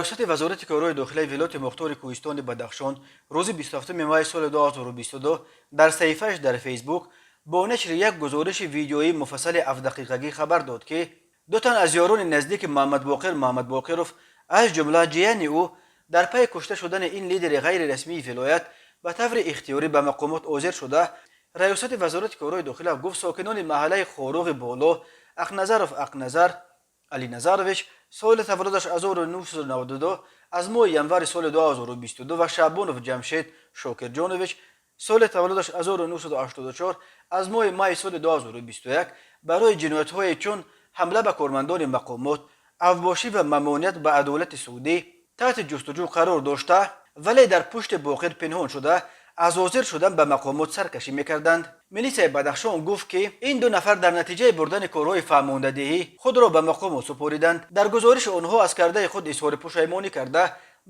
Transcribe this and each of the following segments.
Раёсати Вазорати корҳои дохилаи вилояти мухтори Кӯҳистони Бадахшон рӯзи 27 май соли 2022 дар саҳифааш дар Фейсбук бо нашри як гузориши видеоии муфассали 7-дақиқагӣ хабар дод, ки ду тан аз ёрони наздики Муҳаммадбоқир Муҳаммадбоқиров, аз ҷумла ҷияни ӯ, дар пайи кушта шудани ин лидери ғайрирасмии вилоят ба таври ихтиёрӣ ба мақомот ҳозир шуда. Раёсати Вазорати корҳои дохила гуфт, сокинони маҳаллаи Хоруғи Боло Ақназаров Ақназар Алиназарович, соли таваллудаш 1992, аз моҳи январи соли 2022, ва Шаъбонов Ҷамшед Шокирҷонович, соли таваллудаш 1984, аз моҳи майи соли 2021, барои ҷиноятҳое чун ҳамла ба кормандони мақомот, авбошӣ ва мамоният ба адолати судӣ таҳти ҷустуҷӯ қарор дошта, вале дар пушти Боқир пинҳон шуда, аз ҳозир шудан ба мақомот саркашӣ мекарданд. Милисияи Бадахшон гуфт, ки ин ду нафар дар натиҷаи бурдани корҳои фаҳмондадиҳӣ худро ба мақомот супориданд. Дар гузориши онҳо аз кардаи худ изҳори пушаймонӣ карда,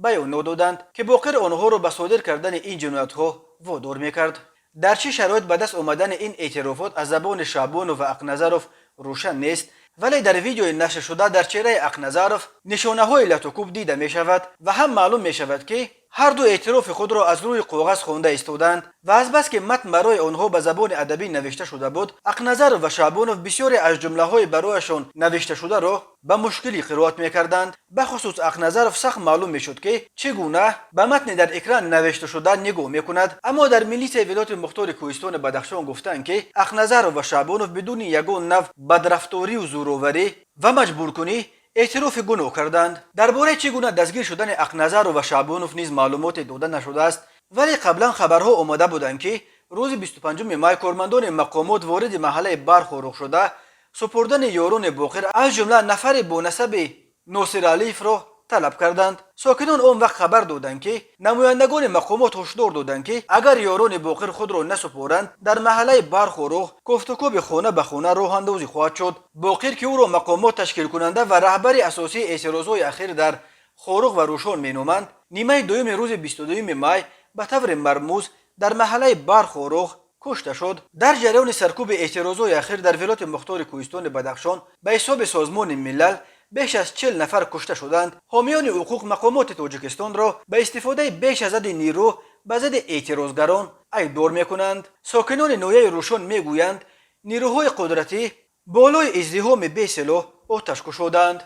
баёнот доданд, ки Боқир онҳоро ба содир кардани ин ҷиноятҳо водор мекард. Дар чӣ шароит ба даст омадани ин эътирофот аз забони Шаъбонов ва Ақназаров рӯшан нест, вале дар видеои нашршуда дар чеҳраи Ақназаров нишонаҳои латукӯб дида мешавад ва ҳам маълум мешавад, ки ҳар ду эътирофи худро аз рӯи коғаз хонда истодаанд ва азбаски матн барои онҳо ба забони адабӣ навишта шуда буд, Ақназаров ва Шаъбонов бисёре аз ҷумлаҳои барояшон навишташударо ба мушкилӣ қироат мекарданд. Бахусус Ақназаров сахт маълум мешуд, ки чӣ гуна ба матни дар экран навишташуда нигоҳ мекунад. Аммо дар милисияи вилояти мухтори Кӯҳистони Бадахшон гуфтанд, ки Ақназаров ва Шаъбонов бидуни ягон нав бадрафторию зӯроварӣ ва маҷбуркунӣ эътирофи гуноҳ карданд. Дар бораи чӣ гуна дастгир шудани Ақназаров ва Шаъбонов низ маълумоте дода нашудааст, вале қаблан хабарҳо омада буданд, ки рӯзи 25 май кормандони мақомот вориди маҳаллаи Бархоруғ шуда, супурдани ёрони Боқир, аз ҷумла нафаре бо насаби Носиралиевро талаб карданд. Сокинон он вақт хабар доданд, ки намояндагони мақомот ҳушдор доданд, ки агар ёрони Боқир худро насупоранд, дар маҳаллаи Бархоруғ кофтукоби хона ба хона роҳандозӣ хоҳад шуд. Боқир, ки ӯро мақомот ташкилкунанда ва раҳбари асосии эътирозҳои ахир дар Хоруғ ва Рӯшон меноманд, нимаи дуюми рӯзи 22 май ба таври мармуз дар маҳаллаи Бархоруғ кушта шуд. Дар ҷараёни саркӯби эътирозҳои ахир дар вилояти мухтори Кӯҳистони Бадахшон ба ҳисоби Созмони Милал беш аз 40 нафар кушта шуданд. Ҳомиёни ҳуқуқ мақомоти Тоҷикистонро ба истифодаи беш аз ҳадди нирӯ ба зидди эътирозгарон айбдор мекунанд. Сокинони ноҳияи Рӯшон мегӯянд, нирӯҳои қудратӣ болои издиҳоми бесилоҳ оташ кушоданд.